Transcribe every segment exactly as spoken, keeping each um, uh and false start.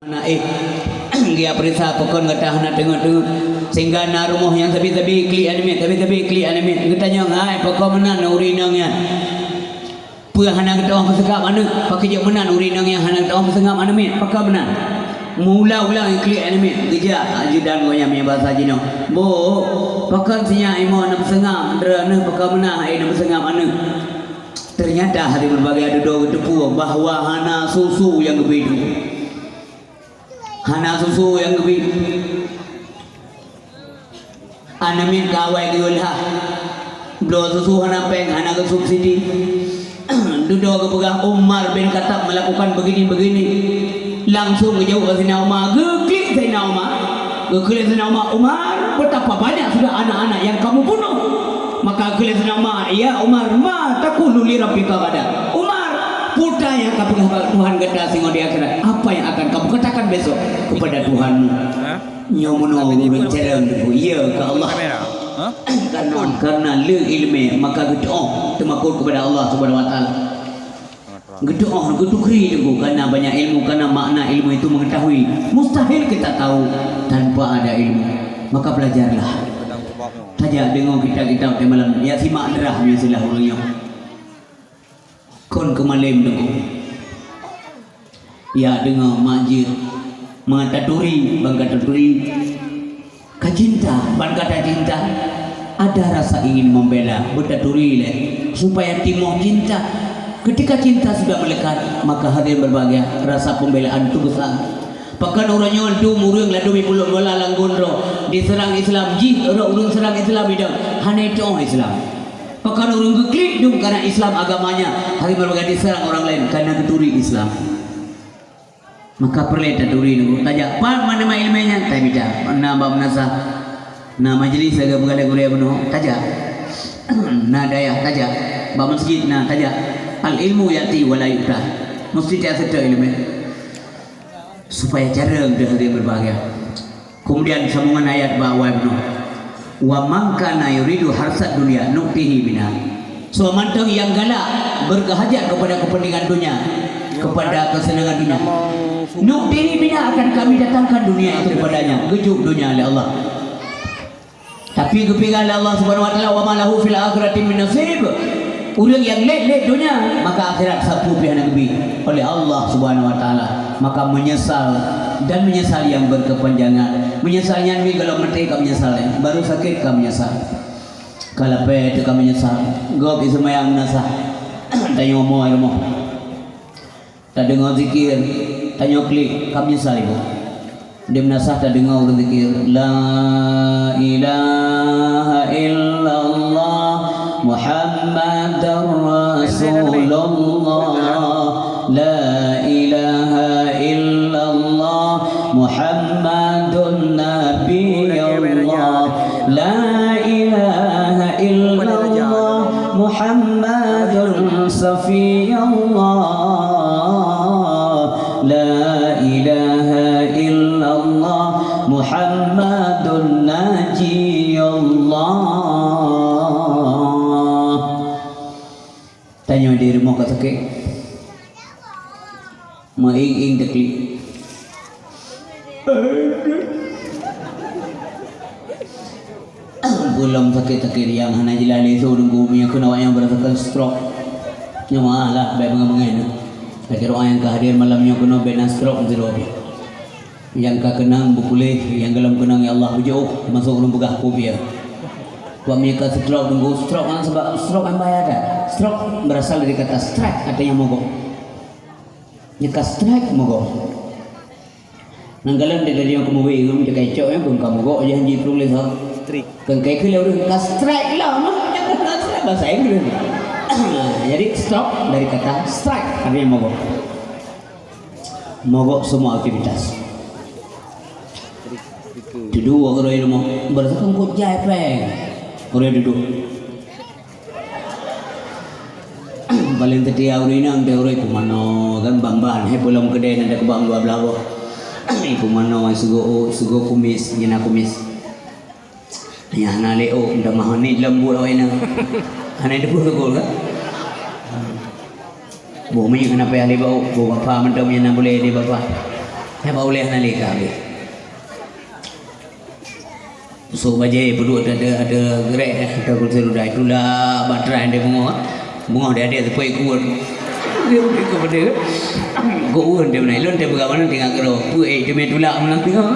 Na éh, geupeuriksa pakon gata hana teungeut-teungeut. Sehingga na rumoh nyang sabe-sabe klik aneuk miet, sabe-sabe klik aneuk miet. Geutanyong, "Hai, pakon meunan ureueng inong nyan? Peue hana geutu'oh meuseungab aneuk? Pakon jeuet meunan ureueng inong nyan hana geutu'oh meuseungab aneuk miet? Pakon meunan?" Meuulang-ulang klik aneuk miet. Geujak ajudan gobnyan meunyoe basa jinoe, "Bu, pakon sinyak imoe hana meuseungab? Droeneuh pakon meunan hai hana meuseungab aneuk?" Ternyata hadirin berbahagia, dudoe geuteupeue bahwa hana susu nyang geubri. Hana susu nyang geubri. Aneuk miet ka awai geuyue lhah. Bloe susu hana péng, hana geusubsidi. Dudoe geupeugah Umar bin Khattab melakukan begini-begini. Langsung geujaweueb Saidina Umar, geuklik Saidina Umar. Geuklik Saidina Umar, "Umar, betapa banyak sudah anak-anak yang kamu bunuh?" Maka geuklik Saidina Umar, "Ya Umar, ma taqulu li rabbika ghadan?" Umar, peue nyang kapeugah bak Tuhan gata singoh di akhirat? Apa yang akan kamu katakan besok kepada Tuhanmu? Nyoe meunoe ureueng carông teungku, ya keu Allah. Karena, karena le ileumèe maka geutu'oh teumakot kepada Allah Subhanahu wa Taala. Geutu'oh, geutukri teungku, karena banyak ilmu, karena makna ilmu itu mengetahui. Mustahil kita tahu tanpa ada ilmu. Maka belajarlah. Tajak deungoe kitab-kitab di malam, ya simak drah biasalah ureueng nyoe. Kon keu malém teungku. Ya deungoe mak jeuet, meutaturi, ban ka taturi. Ka cinta, ban ka tacinta. Ada rasa ingin membela, beutaturi lé, supaya timoh cinta. Ketika cinta sudah melekat, maka hadirin berbahagia, rasa pembelaan itu besar. Pakon uroe nyoe dum ureueng ladum ipeuleuk bola lam gon droe, diseurang Islam, jih ureueng seurang Islam idong, hana itu'oh Islam. Pakon ureueng geuklik dum karena Islam agamanya, hana meureuga diseurang ureueng laén karena geuturi Islam. Maka peureulèe taturi dulu. Tajak, pat meuneumeue ileumèe nyan, tamita. Na bak meunasah, na majlis lagèe gurèe-gurèe bunoe, tajak. Na dayah, tajak. Bak meuseujid na, tajak. Al-ilmu ya'ti wa la yu'ta. Meusti tajak seutôt ileumèe. Supaya carông teuh hadirin berbahagia. Kemudian sambungan ayat bak awai bunoe, "Wa man kana yuridu harsad dunya nu'tihi minha." Soe mantong nyang galak berkehajat kepada kepentingan dunia, kepada kesenangan dunia, nu'tihi minha, akan Kami datangkan dunia itu kepadanya. Geujok dunia lé Allah. Tapi geupeugah lé Allah Subhanahu wa Taala, "Wa ma lahu fil akhirati min nasib." Ureueng nyang lét-lét donya, maka akhirat sapeue pih hana geubri oleh Allah Subhanahu wa Taala. Maka menyesal, dan menyesal yang berkepanjangan. Menyesal nyan mi golom maté ka menyesal, eh. Baru sakét ka menyesal. Ka lapée teuh ka menyesal. Gob iseumayang meunasah. Tanyoe moe rumoh. Tadeungoe zikir, tanyoe klik, ka meunasah ibu. Di meunasah tadeungoe ureueng zikir, "La ilaha illallah Muhammadar Rasulullah. La ilaha illallah Muhammadun Nabiyullah. La ilaha illallah Muhammadun Safiyullah. La ilaha illallah Muhammadun Najiyullah." Tanyoe di rumoh ka sakét. Meuieng-ieng teuklik. Gohlom sakét-sakét nyang hana jeulaih lé su deungon meunyoe keunoe awaknyan beurasakan stroke. Nyoe meu'ah lah, bèk beungoh-beungoh nyoe. Lagèe doa nyang ka hadir malam nyoe keunoe bèk na stroke sidroe pih. Nyang ka keunong beupuléh, nyang gohlom keunong ya Allah beujiôh, teumasok ureueng peugah kôpiah. Bak meunyoe ka stroke deungon stroke kan, sebab stroke kan bahaya kan. Stroke berasal dari kata strike, artinya mogok. Nyang ka strike mogok. Nang galon di radio keumui ngom jeuet kacok nyan, keu ka mogok janji penulis ha. Strike. Keu kai keu ureueng ka strike lah mah. Ka strike bahasa Inggris. Jadi stroke dari kata strike, artinya mogok. Mogok semua aktivitas. Dudoe ureueng rumoh, beureusakan kok jai péng. Ureueng dudoe. Paléng seutia ureueng inong teuh ureueng pumanoe, kan ban-ban, hai pulang keudè na teukeubang dua blah boh. Pumanoe, sigoe, sigoe kumis, nyang na kumis. Nyang hana lé ôk, minta maaf ni lom buet awak inong. Hana teupeue sigoe kan? Boh minyeuk hana payah lé bak ôk, boh bapa mantong nyang na bulèe lé bapa. Hai bak ulèe hana lé ka habéh. Sôk bajèe peuduek ada, ada, ada geurek, ada kursi roda, itulak bak tram di beungoh. Beungoh di adek seupôt ikot. Dia ikot pada. Kok ureueng dia beuna, lôn teupeugah meunan tinggai keudroe. Peue eh, teumé tulak meunan teuh.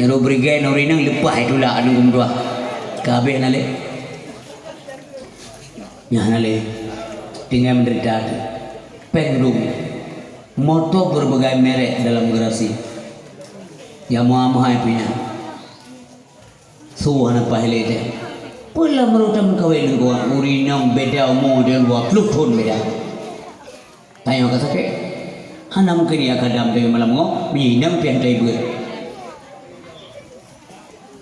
Nyang roh beureugai, nuri nang leupah itulak aneuk geumeudua. Ka habéh na lé. Nyan na lé. Tinggai menderita tu. Péng rhung. Moto berbagai merek dalam garasi. Ya, meuhai-meuhai pih nyan. Su hana paih lé teuh. Peue lam rot tameukawen ngon ureueng inong beda umu deungon dua ploh thon beda. Tanyoe ka sakét. Hana mungken ya kadam dari malam ngo, meunyo inong pian tai beuet.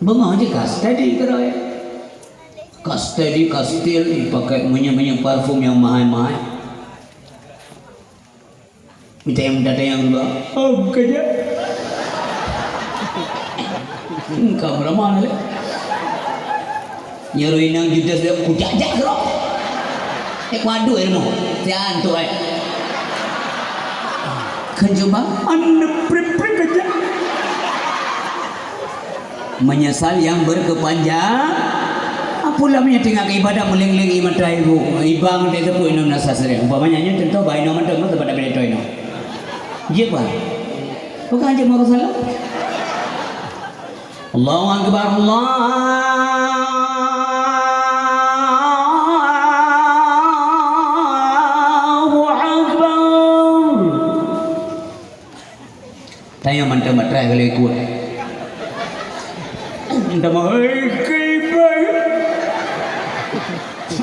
Beungoh jih ka steady keudroe. Ka steady, ka still, pakai minyeuk-minyeuk parfum nyang mahai-mahai. Mita nyang mita nyang dua. Oh, bukan je. Engkau ramah lé. Nyuruh inong judes dia kujak-jak roh. Eh, waduh ilmu. Sian tu ai. Kan coba anda prip-prip aja. Menyesal yang berkepanjangan. Apalah meunyo tinggai ibadah meuleng-leng i mata ibu, ibang dek tepuk inong nasa sering. Umpamanya nyoe contoh bah inong mantong mantong pada beda inong. Jeuet bah. Bukan jeuet mau salah. Allahu Akbar, Allahu Akbar. Tanyoe mantong batai kali ikot. Entah mau, hei, kibai.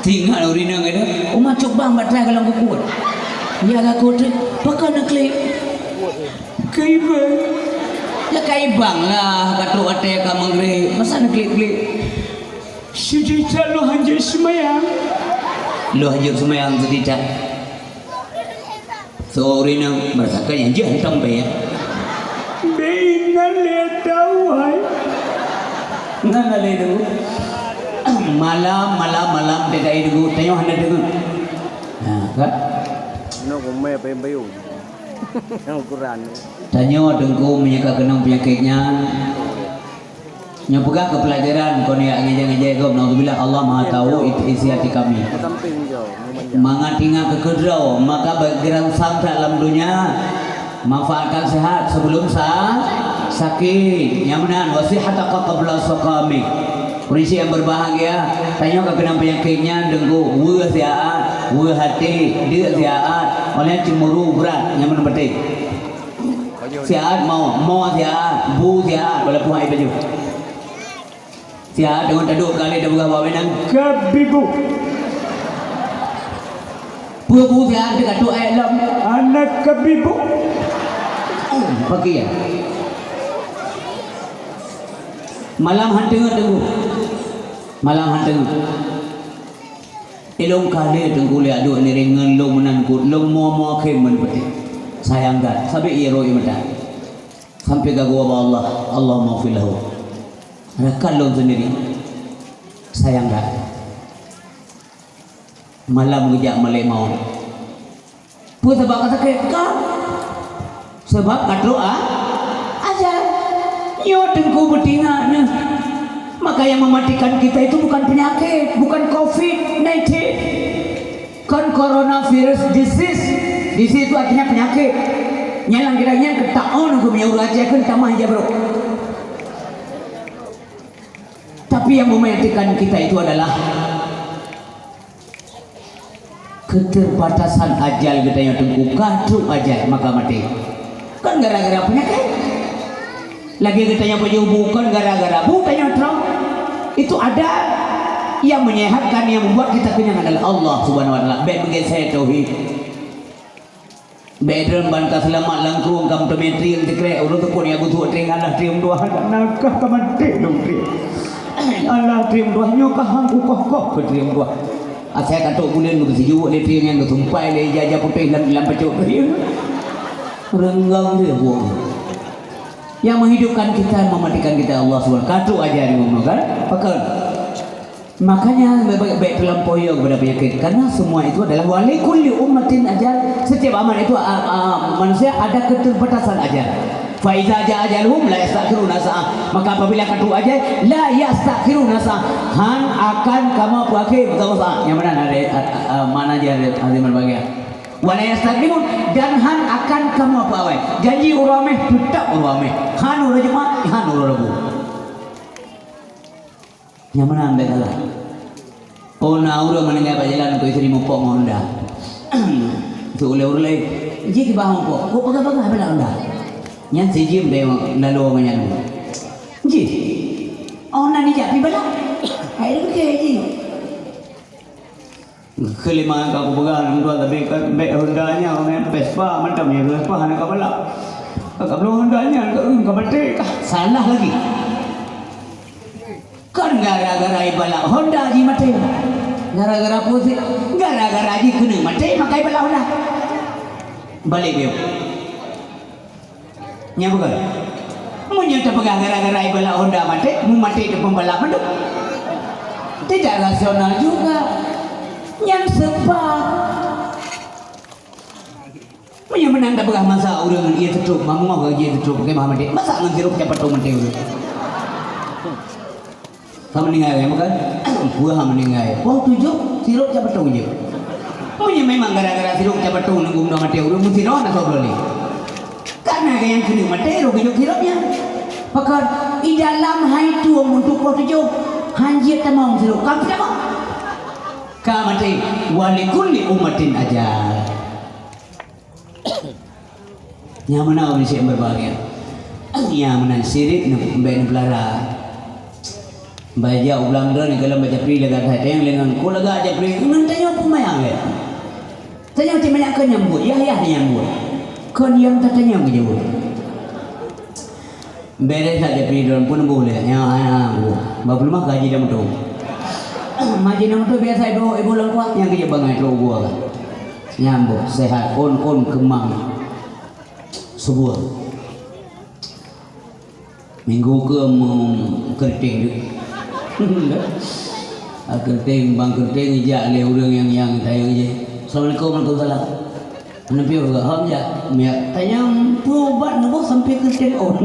Tinggal ureueng inong kata, "Uma cok bang batai kalau ikot." Ya, aku tu, pakai nak klik. Kibai. Ya, kai bang lah, kata kata ka mengre. Masa nak klik-klik. Sejita lo hanjeuet seumayang. Lo hanjeuet seumayang sejita. Sorry nang, merasakan yang jih hantom bèe. Bèe ingat lé tawai. Ngan lé dulu. Malam, malam, malam, tidak ada dulu. Tengok hana dengar. Nah, kan? Nak kumai payung-payung. Yang ukuran. Tanyoe Teungku meunyo ka keunong peunyakét nyan. Nyoe peugah keu peulajaran kon ya ngejek-ngejek gob, naudzubillah, Allah Maha tahu it-, isi hati kami. Mangat ingat keu keudroe, maka bak gerangsang that lam dunia, manfaatkan sehat sebelum sa-, sakit. Nyang meunan, wa sihhataka qabla saqamik. Ureueng nyang berbahagia, tanyoe ka keunong peunyakét nyan deungon weueh siat, weueh até, deuk siat, oleh cemburu brat, nyang meunan beutôi. Siat mau, mau siat, bu siat, walaupun hai baju. Siat deungon tadok kali dah peugah bak meunan, "Kabibu." Peue bu siat deuk tadok ayat lom, "Anak kabibu." Oh, pagi ya. Malam han teungoh tunggu. Malam han teungoh. Ilong kali Teungku lé aduk niring ngon lông meunan kut, lông mo-mo khém meunan peuti. Sayang that, sabé ie roi mata. Sampai gagoe bak Allah, Allahumma ighfir lahu. Rakan lông sendiri. Sayang that. Malam geujak malaikat maut. Peue sabab ka sakét? Ka. Sabab ka trok a-, ajal. Nyoe Teungku beutingak nyoe. Maka yang mematikan kita itu bukan penyakit, bukan covid nineteen. Kon coronavirus disease. Disease itu artinya penyakit. Nyan lam kita nyan keutak on keu meunyoe ureueng Aceh kheun tamah ija brok. Tapi yang mematikan kita itu adalah keterbatasan ajal geutanyoe Teungku, ka trok ajal maka maté. Kon gara-gara peunyakét. Lagèe geutanyoe pajoh bu kon gara-gara bu tanyoe trok. Itu ada yang menyehatkan, yang membuat kita kenyang adalah Allah Subhanahu wa Taala. Bèk meugeusé tauhid. Bèk droen ban ka seulamat lam krueng ka meuteumé trieng sikrek, ulôn teupeu ya geusuek trieng alah trieng dua, nakah ka maté lôn trieng. Alah trieng dua nyoe ka han kukoh-koh keu trieng dua. Asai ka trok buleuen geupeusijuek lé trieng nyang geusumpai lé ija-ija putéh lam, lam pacok trieng. Reunggong lé bueng. Yang menghidupkan kita, mematikan kita Allah Subhanahu. Ka trok aja di bumoe kan? Pakon? Makanya bèk, bèk, bèk terlampau ya kepada penyakit, karena semua itu adalah, "Wa li kulli ummatin ajal." Setiap amat itu, a, a, manusia ada keterbatasan ajal. "Fa iza jaa ajaluhum la yastakhiruna sa'ah." Maka apabila ka trôk ajai, la yastakhiruna sa'ah. Han akan kamoe peuakhé beutôi saat. Nyang meunan ada, a, a, a, makna jih ada, ada bagian. "Wa la yastaqdimun," dan han akan kamoe peuawai. Janji uroe mèh, teutap uroe mèh. Han uroe Jumat, han uroe Rabu. Nyang meunan bèk salah. Oh, na ureueng meuninggai bak jalan keu istri mupok ngon honda. Su ulèe-ulèe, "Jih kiban mupok, kok peugah-peugah bak honda." Nyan sijeuem deh lalu ngon nyan. "Jih, oh na nijak pi balak." Hai deh jih. Keulimang ka kupeugah ngon dua, tapi kan bèk honda nyan, Vespa mantong nyan, Vespa hana ka balak. Ka bloe honda nyan, ka, ka maté. Salah lagi. Kon gara-gara ibalak honda jih maté. Gara-gara pusing, gara-gara jih keuneuk maté, maka ibalak honda. Balek biôh. Nyan bukon. Meunyoe tapeugah gara-gara ibalak honda maté, meumaté teupeubalak mandum. Tidak rasional juga. Nyan sebab. Meunyoe meunan tapeugah masa ureueng ie teutrôk, mamoh ka ie teutrôk, pakai bah maté. Masa ngon sirop cap patong maté ureueng? Ka meuninggai, ya bukan? Peue han meuninggai? Poh tujoh, sirop cap patong jeuet. Meunyoe memang gara-gara sirop cap patong neugum droe maté ureueng, meusidroe na soe bloe lé. Karena nyang keuneuk maté roh geujok sirop nyan. Pakon, di dalam hai tueng untuk poh tujoh, han jeuet tamong sirop, ka tamong. Ka maté, "Wa li kulli ummatin ajal." Nyang meunan ureueng syiek berbahagia. Nyang meunan syirik neu-, bèk neupeulara. Bak jak u blang droeneuh gohlom bak japri lagak that, nyang lé ngon ku lagak japri, ngon tanyoe peumayang lé. Tanyoe cit banyak kon nyang buet, yah-yah nyang buet. Kon nyang tatanyong jaweueb. Bèrèh that japri droen pun boh lé. Ya, ya, boh. Bak peuleumah gaji dah meutueng. Maji dah meutueng biasa ibu, ibu lengkuang nyang keu bangai trok gua kan. Nyang boh sehat, on, on keumang. Subuh. Minggu ke mengkeriting tu. Ah, keriting, bang keriting ijak lé ureueng nyang, nyang tayang je. Assalamualaikum, waalaikumsalam. Neupiôh geuh hom jak miet. Tanyong peue ubat neuboh sampoe keu telepon.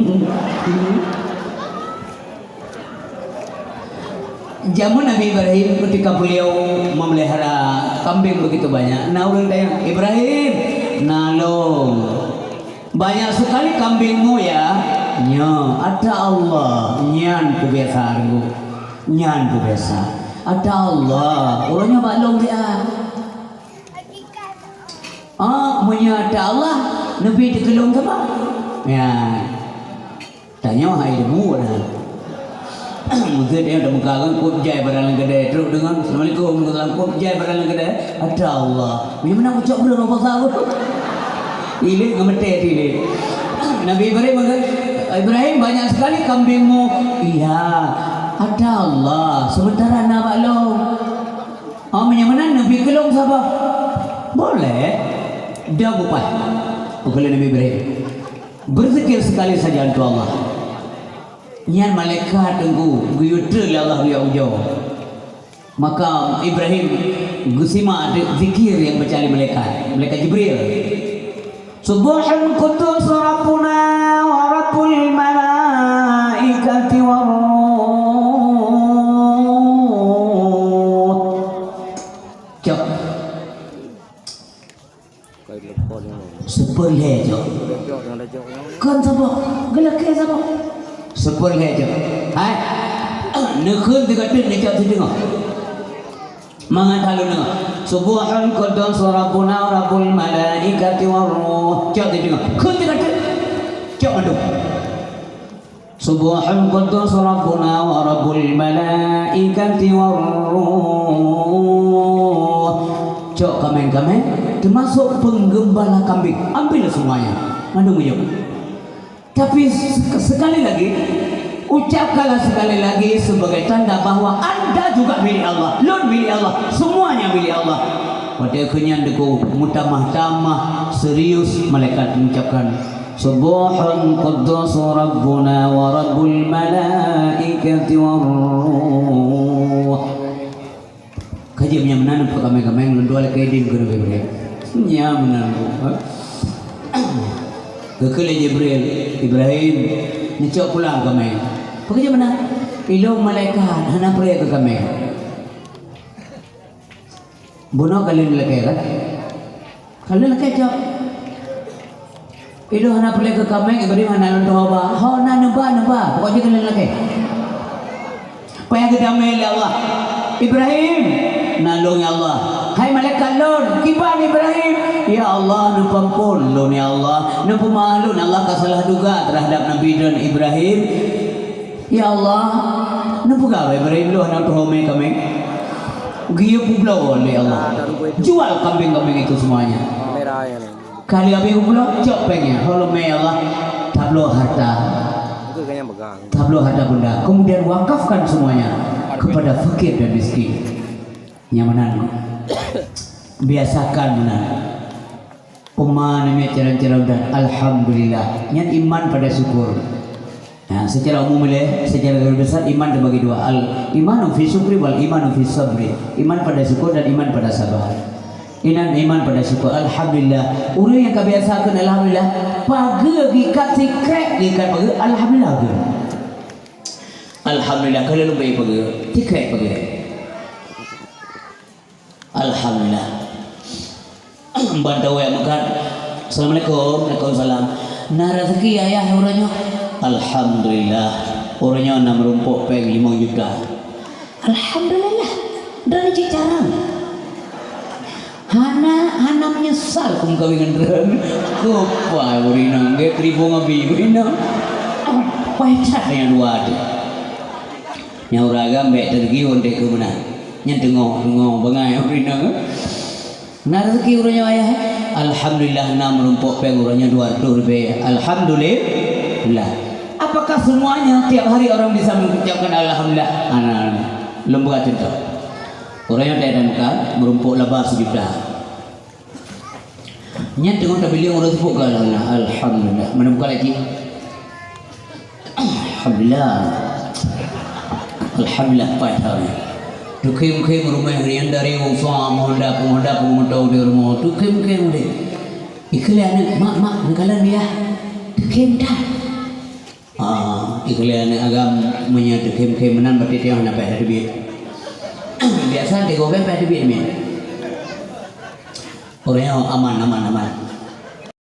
Jameun Nabi Ibrahim, ketika beliau memelihara kambing begitu banyak, na ureueng tanyong, "Ibrahim, na lôn. Banyak sekali kambingmu ya?" "Nyo, ata Allah, nyan peue biasa, Teungku. Nyan peue biasa. Ata Allah, uroe nyoe bak lôn dia." Ah, meunyoe ata Allah, neubi teukeulong saban. Ya. Tanyoe hai ilmu dah. Mungkin dia dah muka kan, kop jai barang lam kedai. Trok deungon, "Assalamualaikum, waalaikumsalam." Kop jai barang lam kedai. Ata Allah. Memang nak ucap belum apa sahur. Ilik ngemetet ilik. Nabi Ibrahim kata, "Ibrahim, banyak sekali kambingmu." "Iya." "Ata Allah. Sementara na bak lôn." Oh, meunyoe meunan neubi keulong saban. Boleh. Dia bupat. Bukan Nabi Ibrahim. Berzikir sekali saja untuk Allah. Nyan malaikat Teungku, geuyue treun lé Allah geuyue ujoe. Maka Ibrahim geusimak de-, zikir nyang baca lé malaikat, malaikat Jibril. "Subbuhun quddus Rabbuna wa Rabbul malaikati war ruh." Cok. Seupôt lhèe, Cok. Kon saboh, geulakèe saboh. Seupôt lhèe, Cok. Hai. Neukheun sigoe teuk, neucok sideungoe. Mangat hana lôn deungoe. "Subbuhun quddus Rabbuna wa Rabbul malaikati war ruh." Cok sideungoe. Kheun sigoe teuk. Cok mandum. "Subbuhun quddus Rabbuna wa Rabbul malaikati war ruh." Cok kaméng-kaméng, termasuk penggembala kambing. Ambil semuanya. Mandum meujok. Tapi se-, sekali lagi, ucapkanlah sekali lagi sebagai tanda bahwa anda juga milik Allah, lôn milik Allah, semuanya milik Allah. Watèe keu nyan Teungku meutamah-tamah serius malaikat mengucapkan, "Subbuhun quddus Rabbuna wa Rabbul malaikati war ruh." Jeuet nyang meunan peukameng-kameng lôn dua lakée diem keu Nabi Ibrahim. Nyang meunan. Geukheun lé Jibril, "Ibrahim, neucok pulang kameng." Peue jeuet meunan? "Ilôn malaikat hana peureulée keu kameng." Bunoe ka lheueh lakée kan? Ka lheueh lakée cok. Ilôn hana peureulée keu kameng, Ibrahim hana lôn tuho ba. Ho na neuba, neuba. Pokok jih ka lheueh lakée. Payah geudamé lé Allah. "Ibrahim," na lôn ya Allah. "Hai malaikat lôn, kiban Ibrahim." "Ya Allah, neupeuamphon lôn ya Allah. Neupeumeu'ah lôn Allah ka salah duga terhadap Nabi lôn Ibrahim." "Ya Allah, neupeugah bak Ibrahim lôn hana tuho mé kameng." Geuyue peubloe lé Allah. Jual kambing-kambing itu semuanya. Ka lheueh habéh geubloe, cok péng nyan. Ho lôn mé ya Allah, tabloe harta. Tabloe harta benda. Kemudian wakafkan semuanya kepada fakir dan miskin. Nyang meunan. Biasakan meunan. Uma namiet calon-calon dan alhamdulillah. Nyan iman pada syukur. Nah, secara umum ilée, secara garis besar iman terbagi dua. Al imanu fi syukri wal imanu fi sabri. Iman pada syukur dan iman pada sabar. Inan iman pada syukur. Alhamdulillah. Ureuëng nyang ka biasa kheun alhamdulillah, pageue geuikat sikrek geuikat pageue alhamdulillah geuh. Alhamdulillah kalau lôn bri pageue, sikrek pageue. Alhamdulillah. Ban tawé meukat. Assalamualaikum. Waalaikumsalam. Na rezeki ayah uroe nyoe? Alhamdulillah. Uroe nyoe na meurumpok péng limong juta. Alhamdulillah. Droeneuh cit carông. Hana, hana meunyeusal keu meukawen ngon droeneuh. Kupai ureueng inong, gét ribong abi ureueng inong. Pai that nyang dua tu. Nyang ureueng agam bék teugiun deh keu meunan. Nyan teungoh, teungoh bangai ureueng inong. Na rezeki uroe nyoe ayah, eh? Alhamdulillah na meurumpok péng uroe nyoe dua ratus ribèe. Alhamdulillah. Apakah semuanya tiap hari orang bisa mengucapkan alhamdulillah? Ana, lôn beuka contoh. Uroe nyoe teuka meurumpok laba sijuta. Nyan teungoh tabilang uroe seupôt ka alhamdulillah. Alhamdulillah. Mana buka lagi? Alhamdulillah. Alhamdulillah, pai that. Teukhém-khém rumoh rian dari usaha, mohon dap, mohon dap, mohon tau di rumoh. Teukhém-khém deh. Ikheun lé aneuk, "Mak, mak, neukalon ya." Teukhém that. Ah, ikheun lé aneuk agam meunyoe teukhém-khém meunan berarti tiang hana payah teubiet. Biasa tiga orang payah teubiet miet. Orang yang aman, aman, aman.